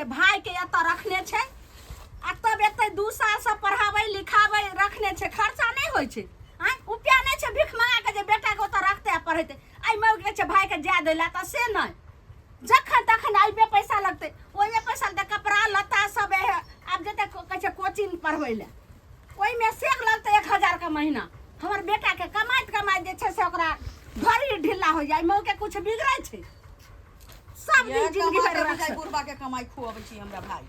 भाई के एतऽ रखने छै आ तब एते 2 साल से पढ़ाबै लिखाबै रखने छै। खर्चा नहि होइ छै? आँय, उपाय नहि छै भीख मंगा के जे बेटा के ओतऽ रखतै आ पढ़ेतै? एहि मौगी के छै भाई के जाय दै लए तऽ से नहि, जखन तखन एहिमे पैसा लगतै, ओहिमे पैसा लगतै, कपड़ा लत्ता सब। आब जेतै, कहै छै कोचिंग पढ़बै लए, ओहिमे से लगतै 1000 के महीना। हमर बेटाके कमाइत कमाइत जे छै से ओकरा घड़ी ढिल्ला हो जाइ। मौके कुछ बिगड़ै छै सब दिन जिंदगी भरि रख। बुढ़बा के कमाई खुआबै छी हमरा भाई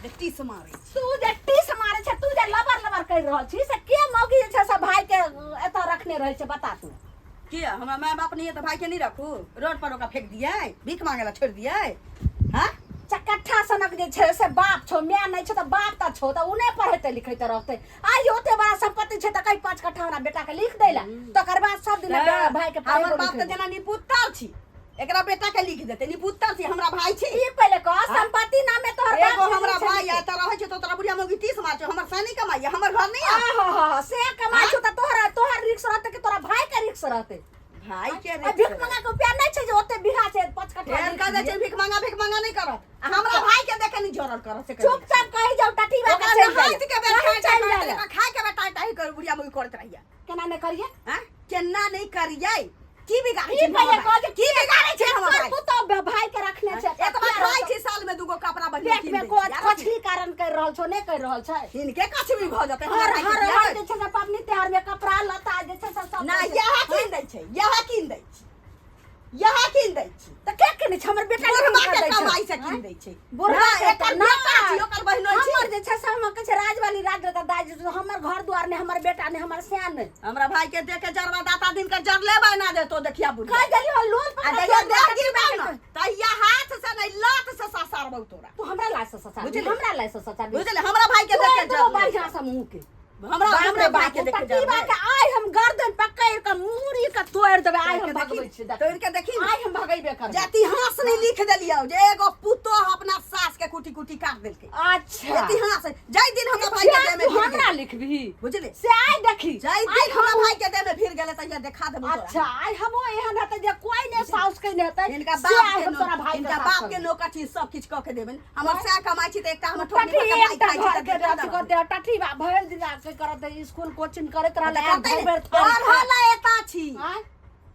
जे टीस मारै छै। तू जे टीस मारै छै, तू जे लबर लबर करि रहल छी, से के मौगी जे छै से भाई के एतऽ रखने रहै छै, बता तू। किया, हमरा माय बाप नहीं है तऽ भाई के नहीं रखू? रोड पर ओकरा फेंक दियै, भीख मांगे ला छोड़ दियै? हाँ। चकट्ठा सनक जे छै से बाप छौ, माय नहि छौ तऽ बाप तऽ छौ, तऽ ओ नहि पढ़ेतै लिखेतै रहतै? आइ ओते बड़ा संपत्ति छै तऽ कहीं 5 कट्ठा हमरा बेटा के लिख दै ला, तकर बाद सब दिन भाई के हमर बाप तऽ जेना निपुत्तर छी, एकरा बेटा के लिख देते। निपुत्तर छी, हमरा भाई छी। ई पहिले कह, संपत्ति नाम में तोहर बाप एगो हमरा भाई आ त रहै छै तो तोरा बुढ़िया मौगी 30 मार छौ। हमर से नहीं कमाई, हमर घर नहीं आ। हा हा, से कमाई छौ त तोहरा तोहर रिक्स रहते कि तोरा भाई के रिक्स रहते? भाई के रिक्स। भीख मंगा के रुपया नहीं छै जे ओते बीघा छै 5 कट्ठा। फेर कह दे छै भीख मंगा, भीख मंगा नहीं करत आ हमरा भाई के देखे नहीं जरल करत से। चुपचाप कही जाओ टटी बा के चल जाए के बेर खाए चल जाए, खाए के बेर टाई टाई कर बुढ़िया मौगी करत रहिया। केना नहीं करिए? हां, केना नहीं करिए? की बिगाड़े छै? पहिले कह जे की बिगाड़े छै हमर भाई? पुतोह भाई के रखने छै। एतबा खाइ छै, साल में दूगो कपड़ा बढ़िया पेट में कोच कछली कारण कर रहल छौ, नहीं कर रहल छै? हिनके कछली भऽ जेतै। हर हर हर जे छै से पबनी त्योहार में कपड़ा लत्ता जे छै से सब ना यह कीन दै छै, यह कीन दै छै, यह कीन दै छै। तऽ के कीनै छै? हमर बेटा बुढ़बा के कमाई से कीन दै छै। बुढ़बा के एकर बेटा छी, ओकर बहिनो छी। हमर जे छै से हम कहै छै राजवाली राज रहता दाइ, हमर घर दुआर नहि, हमर बेटा नहि, हमर सैन नहि। हमरा भाई के देख के जरवा दाता दिन के जरले बना देतो। देखिया बुढ़िया कह देली हो लोल पकड़ आ देख गिरबा न तहिया हाथ से नहीं लात से ससारबौ तोरा। तू हमरा लात से ससार, हमरा लात से ससार। बुझले? हमरा भाई के देख के जर बढ़िया से मुंह के हमरा हमरा भाई के देख के के आइ हम गर्दन पकड़ के मूड़ी के तोड़ देबै। आइ हम भगबै छी। तोड़ के देखी। आइ हम भगैबे करबै। जे इतिहास नहीं लिख देलियौ जे एगो पुतोह अपना सास के कुटी कुटी काट देलकै। अच्छा। इतिहास जाहि दिन हमरा भाई के देह में हमरा लिखबी, बुझली? से आइ देखी। जाहि दिन हमरा भाई के देह में भिड़ गेलै तहिया देखा देबौ। अच्छा, आइ हमो एहन हेतै जे कोई ने साउस के ने हेतै। हिनका बाप के तोरा भाई, हिनका बाप के नौकर छी, सब किछ क के देबनि। हमर सएह कमाइ छी तऽ एकटा हमर ठोकनी पर भाई खाइ छी तऽ अथी करते टठी बा भरि दिन के करत, स्कूल कोचिंग करैत रहल। पढ़ल एता छी,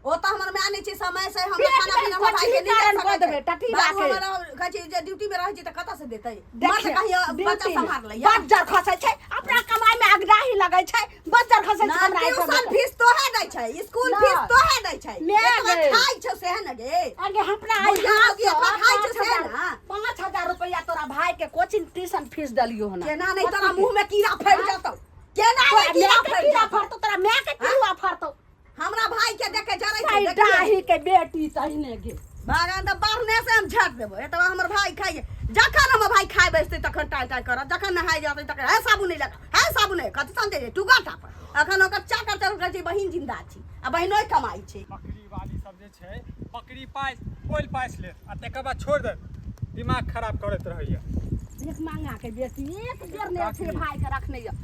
ओ तऽ हमर माय नहि छै। समय से हम खाना पीना हमर भाई के नहीं दे सकैत देबै टठी बा के। हमरा कहै छै जे ड्यूटी में रहै छी तऽ कतऽ से देतै? मर्द कहियो बच्चा सम्हार लैया। बज्जर खसै छै, अपना कमाई में अगराही लगै छै, बज्जर खसै छै। हमरा ट्यूशन फीस तोहे दै छै, स्कूल फीस तोहे दै छै, एतबा खाइ छौ सेहे ने गे। आगे अपना आई खाइ छौ से ने। 5000 रुपया तोरा भाई के कोचिंग ट्यूशन फीस देलियो हन। केना नहीं तोरा मुंह में कीड़ा फैल जतौ? केना नहीं कीड़ा फैल फरतौ? तोरा माय के कीड़ा फरतौ। हमरा भाई के देखे जरै छै। डाही के बेटी तहिने गे। भगवान तऽ बढ़ने से हम झाट देबो। एतबा हमर भाई खाइए, जखन हमर भाई खाय बैसतै तखन टाइ टाइ करत, जखन नहाय जेतै तखन हे साबुन नहि लगा, हे साबुन नहि। कथी समझै छै टुगा टापर? अखन ओकर चाकर चल कहै छै बहिन जिंदा छी आ बहिनोइ कमाइ छै। बकरी वाली सब जे छै बकरी पाइस पोल पाइस लेत आ तकर बाद छोड़ि देत, दिमाग खराब करैत रहैया। एक मांगा के बेटी एक बेर नहि छै भाई के रखने। यऽ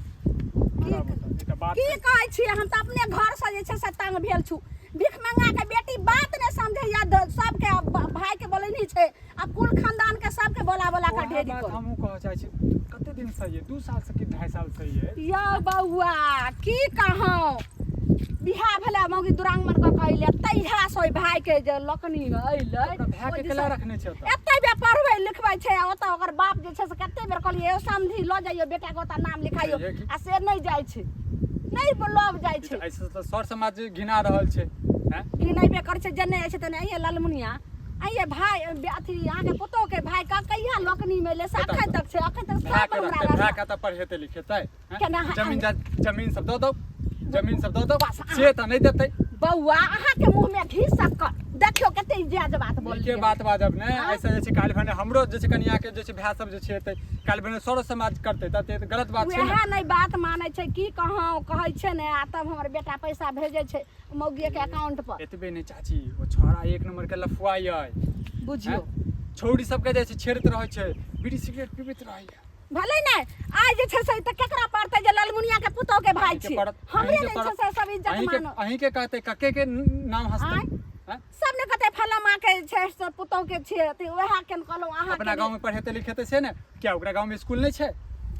की कहै छियै? हम तऽ अपने घरसँ जे छै से तंग भेल छु। भीख मंगा के बेटी बात नहि समझैया। सबके भाई के बोलैनी छै आ कुल खानदान के सबके बोला बोला के ढेरी कर। हमहूँ कहऽ चाहै छी, कते दिन से ये? 2 साल से कि 2.5 साल से ये? यौ बौआ, की कहौं, बियाह भेलै मौगी दुरांगमन कऽ कऽ अइलै, तहिया से ओहि भाई के जे लोकनी अइलै। भाई के केला रखने छै? एते बे पढ़बै लिखबै छै आ ओतऽ ओकर बाप जे छै से कते बेर कहलियै, यौ समधी, लऽ जाइयौ बेटा के, ओतऽ नाम लिखाइयौ, आ से नहि जाइ छै, नहि लऽ जाइ छै। ऐसे तऽ सर समाज घिना रहल छै। घिनेबे करै छै। जेने जाइ छै तेने अइये ललमुनिया अइये भाई अथी अहाँके पुतोह के भाई का कहिया लोकनी में ले से अखन तक छै, अखन तक सब हमरा भाय के तऽ पढ़ेतै लिखेतै केना? जमीन जमीन सब दऽ दौ, जमीन सब दऽ दौ, से तऽ नहि देतै। बौआ, अहाँके मुँह में घी शक्कर, देखियौ कते जायज बात बोललियै। के बात बाजब ने? ऐसा जे छै काल्हि भने हमरो जे छै कनिया के जे छै भाय सब जे छै एतै, काल्हि भने सरो समाज करतै तऽ गलत बात छै। वएह नहि बात मानै छै, की कहौं, कहै छै ने आ तब हमर बेटा पैसा भेजै छै मौगिए के अकाउंट पर। एतबे नहि चाची, ओ छोड़ा एक नंबर के लफुआ यै। बुझियौ, छौड़ी सबके जे छै छेड़ैत रहै छै, बीड़ी सिगरेट पीबैत रहैया। भले नहि आइ जे छै से तऽ केकरा पड़तै जे ललमुनिया के पुतोह के भाई छी? हमरे नहि छै से सब इज्जत मानो। अहीं के कहतै, कके के नाम हंसतै? हैं? सब ने कहते फला माँ के छै से पुतोह के छियै तऽ वएह के कहलहुँ अहाँ अपना गाँव में पढ़ेतै लिखेतै से ने क्या ओकरा गाँव में स्कूल नहि छै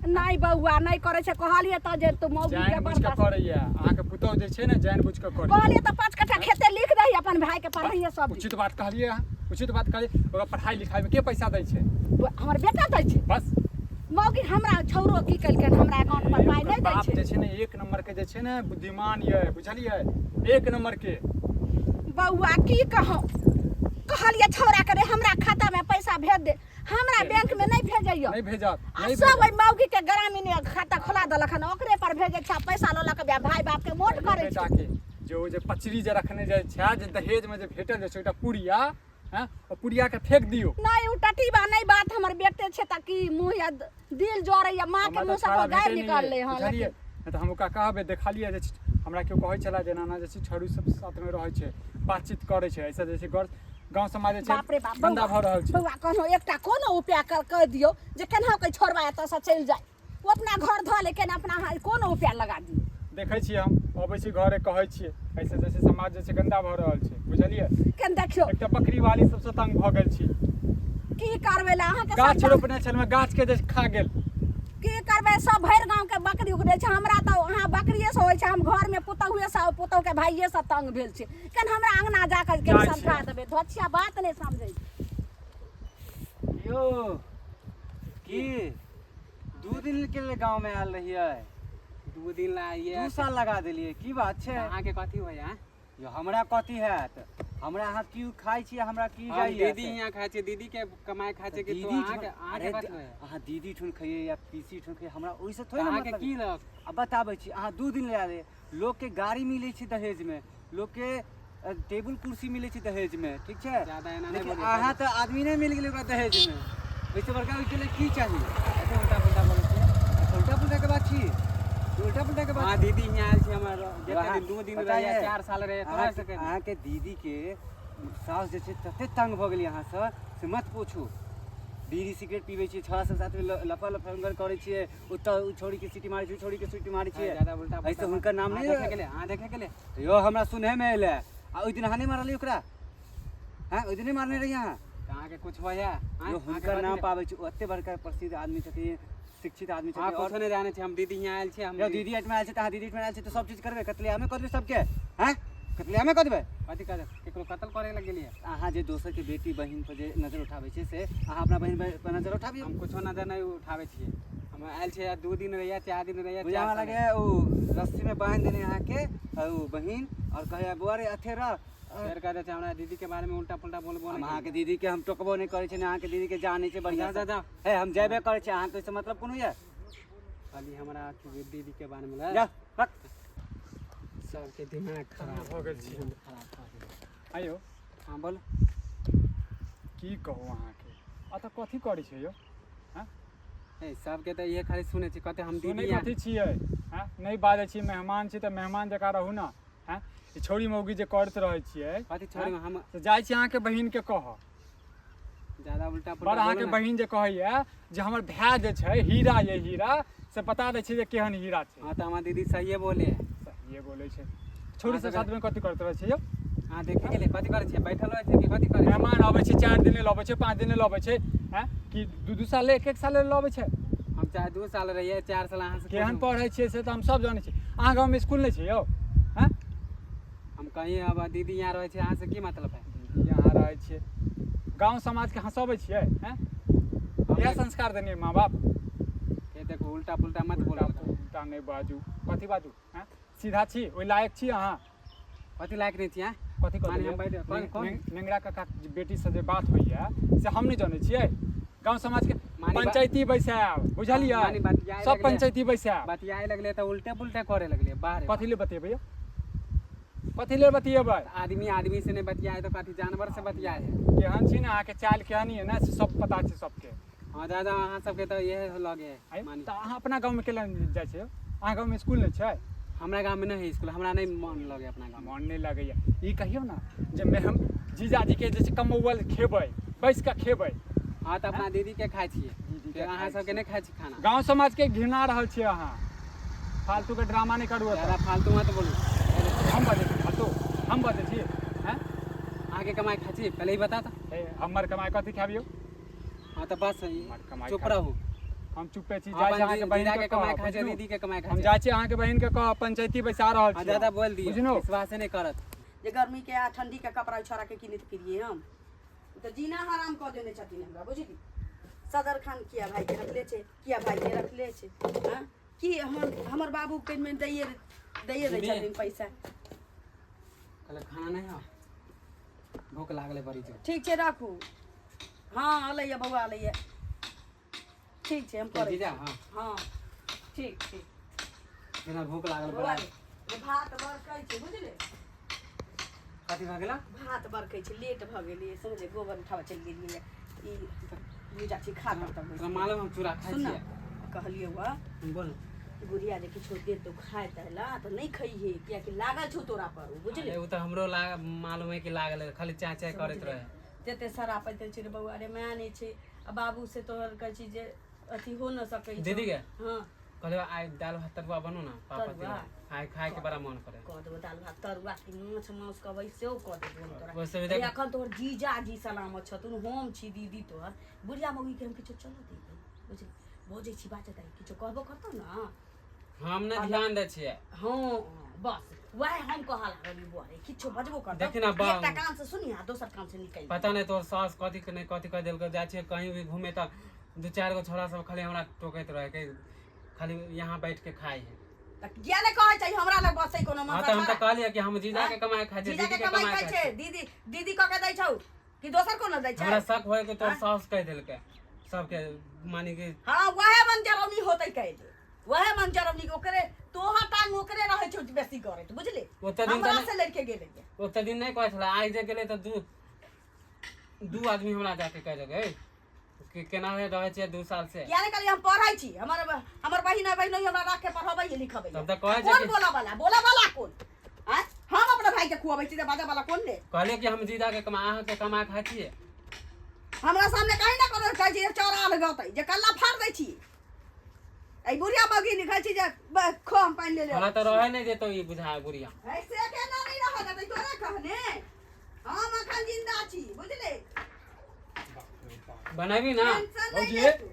नहि बौआ नहि करै छै कहलियै तऽ जे तू मौगी के जानि बुझि कऽ बर्दाश्त करैया अहाँके पुतोह जे छै ने जानि बुझि कऽ करैया कहलियै तऽ 5 कट्ठा खेते लिख दही अपन भाई के पढ़ैये सब दिन। उचित बात कहलियै अहाँ उचित बात कहलियै ओकरा पढ़ाइ लिखाइमे के पैसा दै छै हमर बेटा दै छै बस मौगी हमरा छौरो की केलकै हमरा अकाउंट पर पाइ नहि दै बाप छै जे छै ने एक नंबर के जे छै ने बुद्धिमान ये बुझलियै एक नंबर के बौआ की कहूँ कहलियै छौरा के रे हमरा खाता में पैसा भेज दे हमरा बैंक में नहीं भेजैया नहीं भेजत आ नहीं सब ओहि मौगी के ग्रामीण खाता खोला देलक हन ओकरे पर भेजै छै आ पैसा लऽ लऽ के भाय बाप के मोट करै बेटा छै के जे ओ जे पचरी जे रखने जाइ छै जे दहेज में जे भेटल जे छै एकटा पुड़िया हैं ओ पुड़िया के फेंक दियौ नहीं उ टटीबा नहीं बात हमर बेटे छै त की मुंह या दिल जरैया माँ के हमरा मुंह तऽ से छाड़ा गारि भेटै नहि निकललै अइ, हँ बुझलियै लेकिन नहि तऽ हम ओकरा कहबै देखलियै जे हमरा केओ कहै छलै जे एना एना जे छै छौड़ी सब साथमे रहै छै बातचीत करै छै एहिसँ जे छै घर गाँव समाज जे छै बाप रे बाप गन्दा भऽ रहल छै बौआ कोनो एकटा कोनो उपाय कर कह दियौ जे केना के छोड़बा एतऽ से चलि जाय ओ अपना घर धऽ ले केना अपना अहाँ कोनो उपाय लगा दियौ देखै छियै हम अबै छी घरे कहै छियै एहिसँ जे छै समाज जे छै गन्दा भऽ रहल छै बुझलियै केन देखियौ एकटा बकरी वाली सबसँ तंग भऽ गेल छी की करबै ला अहाँके गाछ संतान- रोपने छलहुँ गाछ के जे खा गेल की करबै सब भरि गाँव के बकरी उगरै छै हमरा तऽ अहाँ बकरिए से होइ छै हम घर में पुतहुए से पुतहु के भाइये से तंग भेल छी केन हमरा अंगना जा कऽ केन जाइ छी। समझा देबै धोछिया बात नहि समझै छै। यौ की 2 दिन के लिए गांव में आयल रहियै 2 दिन ला आइए 2 साल लगा देलियै की बात छै अहाँके कथी होइया यो हमरा कथी हैत हमरा अहाँ की खाइ छी हमरा की हम जाइए दीदी हियाँ खाइ छी दीदी के कमाइ खाइ छी कि तो दीदी अहाँके ठुन- अहाँके अरे कथी होइया अहाँ दीदी ठुन खइए या पीसी ठुन खइए हमरा ओहिसँ थोड़े ने अहाँके मतलब की लग आ बताबै छी अहाँ 2 दिन लए रहियै लोकके गाड़ी मिलै छै दहेजमे लोकके टेबुल कुर्सी मिलै छै दहेजमे ठीक छै ज्यादा एना नहि लेकिन बोलियौ। अहाँ तऽ आदमी नहि मिल गेलै ओकरा दहेजमे ओहिसँ बड़का ओहिके लेल की चाही एते उल्टा पुल्टा बोलै छियै उल्टा पुल्टा के बात छी उल्टा पुल्टा के बात हाँ छी। दीदी हियाँ आयल छी हमर जते अहाँ- दिन 2 दिन पता रहैया ये, 4 साल रहैया तोरा अहाँके सके अहाँके दीदीके साउस जे छै तते तंग भऽ गेलै अहाँसँ से मत पूछू बीड़ी सिगरेट पीबै छियै छौड़ा सब साथमे लफा लफंगर करै छियै ओतऽ ओ छौड़ीके सीटी मारै छै ओ छौड़ीके सीटी मारै छियै ज्यादा उल्टा एहिसँ हुनकर नाम नहि देखे गेलै अहाँ देखे गेलै यौ हमरा सुनहेमे एलै आ ओहि दिन अहाँ नहि मारलियै ओकरा हँ ओहि दिन नहि मारने रहियै अहाँ तऽ अहाँके कुछ होइया यौ हुनकर नाम पाबै छी ओते बड़का प्रसिद्ध आदमी छथिन शिक्षित आदमी अहाँ छथिन कुछो नहि जानै छी हम दीदी हियाँ आयल छी हम यौ दीदी एहिठमा आयल छै तऽ अहाँ दीदी एहिठमा आयल छै तऽ सब चीज करबै कतलियामे कऽ देबै सबके हँ कतलियामे कऽ देबै कथी कर केकरो कत्ल करे लग गेलियै अहाँ जे दोसरके बेटी बहिन पर जे नजर उठाबै छै से अहाँ अपना बहिन पर नजर उठाबियौ हम कुछो नजर नहि उठाबै छियै हम आयल छियै 2 दिन रहैया 4 दिन रहैया बुझा चार साल लगे ओ रस्सी में बांध देने अहाँके ओ बहिन और कहे बौआ रे अथे रह फेर कह दै छै हमरा दीदी के बारे में उल्टा पुल्टा बोलबो हम नहि अहाँके दीदी के हम टोकबो नहि करै छी ने अहाँके दीदी के जानै छै बढ़िआँ जा, जा, जा। हे हम जेबे करै छी अहाँके ओहिसँ मतलब कोनो यऽ खाली हमरा दीदी के बारे में जा हट सबके दिमाग खराब भऽ गेल छी खराब भऽ गेल आइयो हाँ बोल की कहू अहाँके अतऽ कथी करै छै यौ हँ ए सबके तऽ इहे खाली सुनै छी कते हम सुनै दीदी कथी छियै हँ नहि बाजै छी मेहमान छी तऽ मेहमान जकाँ रहू ने हँ ई छौड़ी मौगी जे करैत रहै छियै कथी छौड़ी हँ, हम से जाइ छी अहाँके बहिनके कहऽ ज्यादा उल्टा बड़ पुल्टा अहाँके बहिन जे कहैया जे हमर भाय जे छै हीरा ये हीरा से बता दै छै जे केहन हीरा छै हाँ तऽ हमर दीदी सहिए बोले सहिए बोलै छै छौड़ी सब साथमे कथी करैत रहै छै यौ हाँ देखे गेलै कथी करै छियै बैठल रहै छियै कि कथी करै छियै मेहमान अबै छै 4 दिन लेल अबै छै 5 दिन लेल अबै छै हैं कि 2-2 साल 1-1 साल लेल अबै छै हम चाहे 2 साल रहियै 4 साल अहाँ से केहन पढ़ै छियै से तऽ हम सब जानै छी अहाँ गाँवमे स्कूल नहि छै यौ हैं हम कहीं अब दीदी यहाँ रहै छै अहाँ से की मतलब है दीदी यहाँ रहै छियै गाँव समाजके हँसबै छियै हैं इएह संस्कार देने माँ बाप ये देखो उल्टा पुल्टा मत बोलो उल्टा नहि बाजू कथी बाजू हैं सीधा छी ओहि लायक छी अहाँ कथी लायक नहि छी हैं कथी माने हम बैठ कौन कौन नेंगरा काका के बेटी से जे बात होइया से हम नहि जानै छियै गाँव समाज के माने पंचायती बैसायब बुझलियै माने बतियाए सब लगलै। पंचायती बैसायब बतियाए लगले तऽ उल्टे पुल्टे करे लगले बाहर कथी ले बतेबै यौ कथी ले बतियेबै आदमी आदमी से नहीं बतियाए तो कथी जानवर से बतियाए है केहन छी ने अहाँके चाल केहन यऽ ने से सब पता छै सबके हाँ दादा अहाँ सबके तऽ इहे लगे है आँय, मानी तऽ अहाँ अपना गाँवमे केला जाइ छियै अहाँ गाँवमे स्कूल नहि छै हमरा गाँवमे नहि है स्कूल हमरा नहि मन लगे अपना गाँवमे मन नहि लगैया ई कहियौ ने जे मे हम जीजाजीके जे छै कमौअल खेबै बैस कऽ खेबै हाँ तऽ अपना दीदीके खाइ छियै दीदीके फेर अहाँ खाइ सबके नहि खाइ छी खाना गाँव समाजके घृणा रहल छियै अहाँ फालतूके ड्रामा नहि करू एतऽ। ज्यादा फालतू मत बोलू हम बजै छी फालतू हम बजै छी हैं अहाँके कमाइ खाइ छी पहिले ई बता तऽ। ए, हमर कमाइ कथी खाबियौ? हँ तऽ बस हमर कमाइ चुप खा- रहू। हम चुपे छी। हम जाइ छी अपन अहाँके बहिन दीदा के के कमाइ कहब, खाइ छै, बुझलू? दीदी के कमाइ खाइ हम छै। जाइ छी अहाँके बहिन के कहब, पंचायती बैसा रहल हँ छी। ज्यादा बोल दियौ, बुझलू? विश्वासे नहि करत। जे गर्मी के आ ठंडी के कपड़ा छोड़ा के किनैत फिरिए हम ओ तऽ जीना हराम कऽ देने छथिन हमरा, बुझली? सदर खान किया भाई के रखले छै, किया भाई के रखले छै? हँ की हमर हमर बाबू के में दैये दैये दै छथिन पैसा। कहलक खाना नहि हौ, भूख लागल है बड़ी जोर। ठीक छै, राखू। हँ अलैया बौआ अलैया, ठीक छै, हम करै जीजा छी। हँ हँ ठीक ठीक। जेना भूख लागल बौआ बड़ा। रे, जे भात बरकै छै, बुझले? कथी भऽ गेला? भात बरकै छै, लेट भऽ गेलियै समझे, गोबर उठाबऽ चलि गेलियै। ई भूजा छी खा कऽ तब तोरा मालूम हम चूड़ा खाइ सुन न, छियै? कहलियौ हँ। बोल। गुड़िया जे किछो देतौ खाय ताय ला तऽ नहि खइहे, कियाकि लागल छौ तोरा पर ओ, बुझले? अरे ओ तऽ हमरो लाग मालूम है कि लागल है, खाली चाय चाय करैत रहे। जते शरापैत छै रे बौआ रे, माय नहि छै आ बाबू से तोहर कहै छी जे अथी हो न सकै छौ। दीदी के हँ कहलियै आइ दालि भात तरुआ बनू ना पापा। तरुआ? आइ खायके बड़ा मन करे। कऽ देबो दालि भात तरुआ कि माछ मांस कहबै सेहो कऽ देबो हम तोरा। वैसे भी अरे देख एखन तोहर जीजा जी सलामत छथुन, हम छी दीदी तोहर। बुढ़िया मौगीके हम किछो चलऽ देबै? बुझली, बजै छी बाजऽ दाइ, किछो कहबो करतौ ने हम नहि ध्यान दै छियै। हँ बस वएह हम कहऽ लागलियै, बौआ रे, किछो बजबो करतौ देखी ना बा- एकटा कान से सुनी आ दोसर कान से निकलि। पता नहि तोहर सास कथी के नहि कथी कहि देलकै। जाइ छियै कहीं भी घूमे तऽ दू चारि गो छोरा सब खाली हमरा टोकैत रहै कि खाली यहाँ बैठ के खाइ है। तऽ किया नहि कहै छै हमरा लग बसै कोनो हँ मनसा तऽ हम तऽ छाड़ा? कहलियै कि हम जीजा के कमाइ खाइ छियै, जीजा दीदी के के कमाइ कमाइ खाइ खाइ छै छियै। दीदी, दीदी कऽ के दै छौ कि दोसर कोनो दै छै? हमरा शक होय कि तोहर सास कहि देलकै सबके, मानी कि हँ वएह मन जरौनी होतै कहि दे, वएह मन जरौनी के ओकरे तोहर टांग ओकरे रहै छौ बेसी करैत, बुझली? ओते दिन हमरा तऽ से लड़के गेलै। ओते दिन नहि कहै छलै, आइ जे गेलै तऽ दू दू आदमी हमरा जाके कहि देलकै, "ए, कि केना रहै छियै 2 साल से?" किया नहि कहलियै हम पढ़ै छी, हमर हमर बहिन है, बहिन हमरा राख के पढ़बै लिखबै। तब तऽ कहै छै कोन कि बोला वाला, बोला वाला कोन? आँय, हम अपना भाई के खुआबै छी तऽ बाजा वाला कोन रे? कहलियै कि हम जीजा के कमा अहाँके कमा खाइ छियै। हमरा सामने कहीं ना कोनो कहै छी जे चौरा लगतै जे कल्ला फाड़ दै छी। एहि बुढ़िया मौगी लिखै छी जे खो, हम पानि ले ले। हमरा तऽ रहै नहि देतौ ई बुझा बुढ़िया। ऐसे केना नहि रहऽ देतै? तोरे कहने हम अखन जिंदा छी, बुझले? बनेबी ना टेंशन नहीं भौजी। ले तू।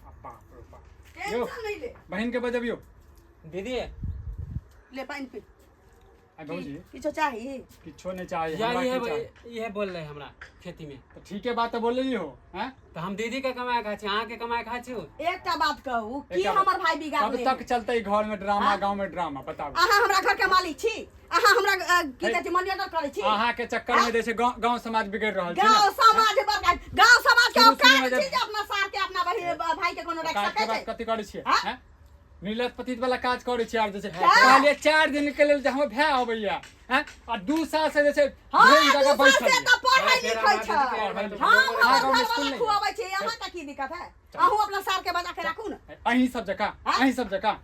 आ बाप रे बाप, यौ। टेंशन नहीं ले। बहिन के बजबियौ। दीदी। ले पानि पी। आ भौजी। किछो चाही? किछो नहि चाही। यार हमरा इहे की चाही? इहे बोल रहे हमरा खेती में। तऽ ठीके बात तऽ बोलली हो हैं। तऽ हम दीदी के कमाए खाइ छी, अहाँके कमाए खाइ छी? एकटा बात कहू की एकटा बात- हमर भाई बिगाड़ कब तक चलते घर में ड्रामा? हाँ? गांव में ड्रामा, बताबू। अहाँ हमरा घर के मालिक छी? अहाँ हमरा की कहै छै मनी ऑर्डर करै छी? अहाँ के चक्कर में जे छै गांव गांव समाज बिगड़ रहल छै गांव ने। समाज बर्बाद, गांव समाज के शुरू शुरू में औकात जब- छी जे अपना सार के अपना बहिन भाई के कोनो रख काज के सकै बात छै? कथी करै छियै? हाँ? हैं? नीलत पतित वाला काज करै छियै। आर जे छै क्या? कहलियै 4 दिन के लेल जे हमर भाय अबैया हैं, आ 2 साल से जे छै हाँ ढेर जगह 2 साल बैठल से यऽ। तऽ पढ़ै फेर लिखै हमरा छै। दीदी के- हम अहाँ हमर गाँवमे घर स्कूल वाला नहि खुआबै छी, अहाँ के की दिक्कत है? अहूँ अपना सार के बजा के राखू ने। अहीं सब जकाँ हाँ? अहीं सब जकाँ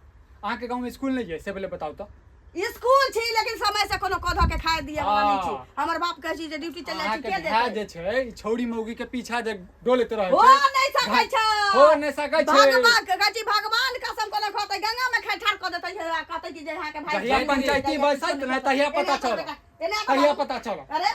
अहाँके गाँवमे स्कूल नहि यऽ से पहिले बताउ तऽ। स्कूल छी लेकिन समय से कोनो कधऽ के खाए दिए वाला नहि छी। हाँ। हमर बाप कहै छी जे ड्यूटी चलि जाइ छी अहाँके के भाय देतै? जे छै ई छौड़ी मौगी के पीछा जे डोलैत रहै हो छै नहि सकै छै। हो नहि सकै छै। भगवान के कहै छी, भगवान कसम कोनो कहतै गंगा में खाइ ठाड़ कऽ देतै आ कहतै कि जे अहाँके भाय जहिया पंचायती बैसत ने तहिया पता चलत। एना कर तहिया बाबू। पता चलत। अरे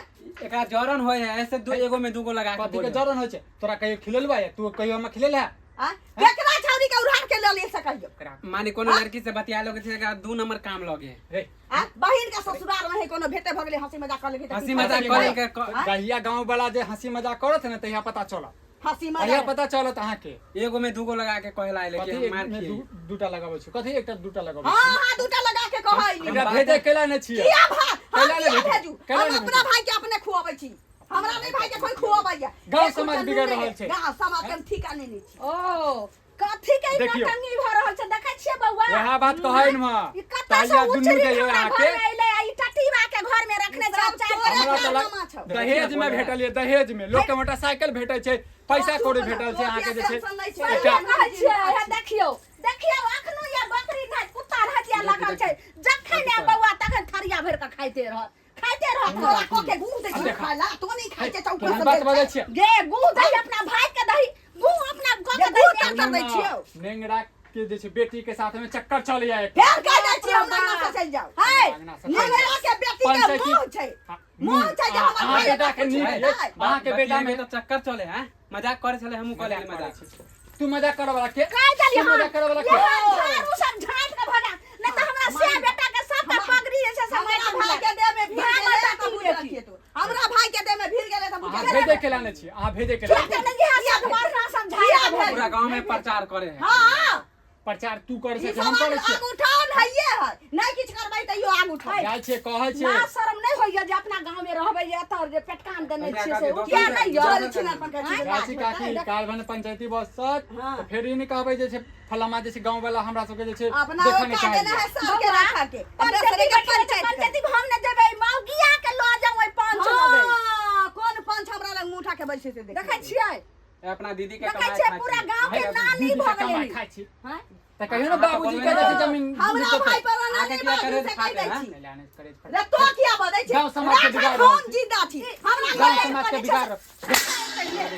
एकरा जरन होय है ऐसे दू एगो में दूगो लगा के कथी के बोले। जरन होइ छै? तोरा कहियो खिलेलबा या तू कहियो हमरा खिलेल है? आ केकरा छौरी के उधार के लऽ ले सकैयो? माने कोनो लड़की से बतिया लोगे छै, एकरा दू नंबर काम लगे। रे। आ बहिन के ससुराल में है कोनो भेटे भऽ गेलै, हंसी मजाक कऽ लेलकै तऽ हंसी की मजाक करतै? कऽ लेलकै, हाँ? जहिया गाँव वाला जे हंसी मजाक करत ने तहिया पता चलत। हंसी तहिया मजाक पता चलत अहाँके। एगो में दूगो लगा के कहला आइले कि कथी हम एक मार में खिए। दूटा लगाबै छी? कथी एकटा दूटा लगाबै हाँ छी? हाँ, दूटा लगा के कहै। एकरा भेजै केला नहि छियै? किया भा कैला हम नहि किया भेजू? भेजू? कैला हम नहि अपना भेजू? भाई के अपने खुआबै छी, हमरा नहि भाई के कोई खुआबैया। गाँव एक समाज हुनका बिगड़ नूने रहल छै। गाँव समाज के हम ठीका नहि लै छी। ओ कथी के ई देखियौ। नौटंकी भऽ रहल छै, देखै छियै बौआ? वएह बात कहै ने। ई कतऽ से तहिया दुनू उछली जे हमरा अहाँके घर में अइलै आ ई टटीबा के घर में रखने छै सब चारि तोरे हमरा तऽ कारनामा छौ। दहेज में भेटल ये, दहेज में लोक के मोटरसाइकिल भेटै छै, पैसा कौड़ी भेटल छै, अहाँके जे छै टेंशन नहि छै। एकटा कहै छियै, हे देखियौ देखियौ, अखनो ये बकरी नहि कुत्ता रहत या लगल छै, जखन आएब बौआ तखन थरिया भरि कऽ खाइते रहत, खाइते रहत। तोरा कऽ के गुह दै छियौ खाय ला, तो नहि खाइ छै चौका केहन से बात भेल बजै छै। छियै? गे गुह दही अपना भाई के दही, गुह अपना कऽ जे के गुह दही। तर दै छियौ। नेंगरा के जे छै बेटी के साथ में चक्कर चले जाए। फेर कह दै छी, हमरा अंगना से चलि जाउ। है अंगना से चलि जाउ। हमरा के बेटी के मोह छै, हाँ, मोह छै जे हमर अहाँ भाई बेटा के नीक है। अहाँ के बेटा में तऽ चक्कर चले हैं, मजाक करे छले, हमहूँ कऽ लेली मजाक। तू मजाक करे वाला के? कहि देली। तू मजाक करे वाला के? झाड़ू सब झाड़ि के भगा, नहि तऽ हमरा से बेटा के सबटा पगड़ी जे छै से हमरा माटि भाई के देह में भीड़ भागल गेलै तऽ तऽ तू बुझल बेटी। छियै तू। हमरा भाई के देह में भीड़ गेलै तऽ बुझल। अहाँ भेजे के लाने छी, अहाँ भेजे के लाने के नहि इएह सब मरना सब झाड़ि के भगा। पूरा गाँव में प्रचार करे है। हाँ। प्रचार तू करे ई छै, हम सब करे छियै। आग उठान हइये है, नहि किछु करबै तैयो आग उठान। जाइ छियै, कहै छियै। लाज शरम नहि होइया जे अपना गाँव में रहबै, जे एतऽ जे पेटकान देने कहिया छियै से कहतै किया दोसर नहि यऽ? चोरी छिनर पर कहै छियै। जाइ छी काकी, काल्हि भने पंचायती बसत हाँ। तऽ फेर ई नहि कहबै जे छै फलामा जे छै गाँव वाला हमरा सबके जे छै अपना देखऽ नहि औकात देना चाहैया। है सबके रखा के पंचायती दोसरे के बैठबै छै, पंचायत करे। पंचायती में हम नहि जेबै, मौगिया के लऽ जाउ ओहि पंच लगै। हाँ, कोन पंच हमरा लग मुँह उठा के बैसे से देखै छियै? अपना दीदी के देखै कमाइ छियै खाइ पूरा छी। गाँव के अहाँ नानी दीदी भऽ के कमाइ गेलै। खाइ छी हँ? तऽ कहियो ने बाबूजी के जे छै जमीन हमरा देतै। भाई पर ना अहाँके नहीं किया बाजू करेज से कहि खाते दै हैं? छी। नहि लाने करेज फाटे। रे तो किया बजै छी? गाँव समाज के राख, बिगाड़ हम रहल छी। जिंदा छी, हमरा गाँव घर समाज के पर बिगाड़।